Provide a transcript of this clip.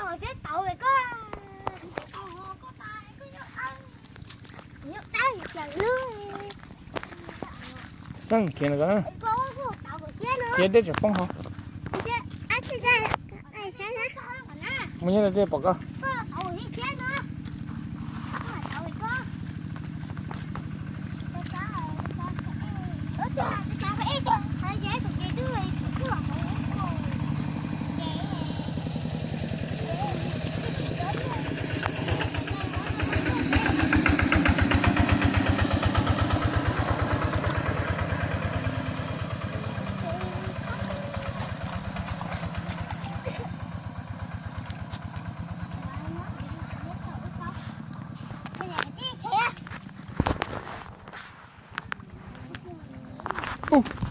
Xeeb khiav no ko, khiav deb tsam poob hov. Mus nyob rau tej pom ko. Ub,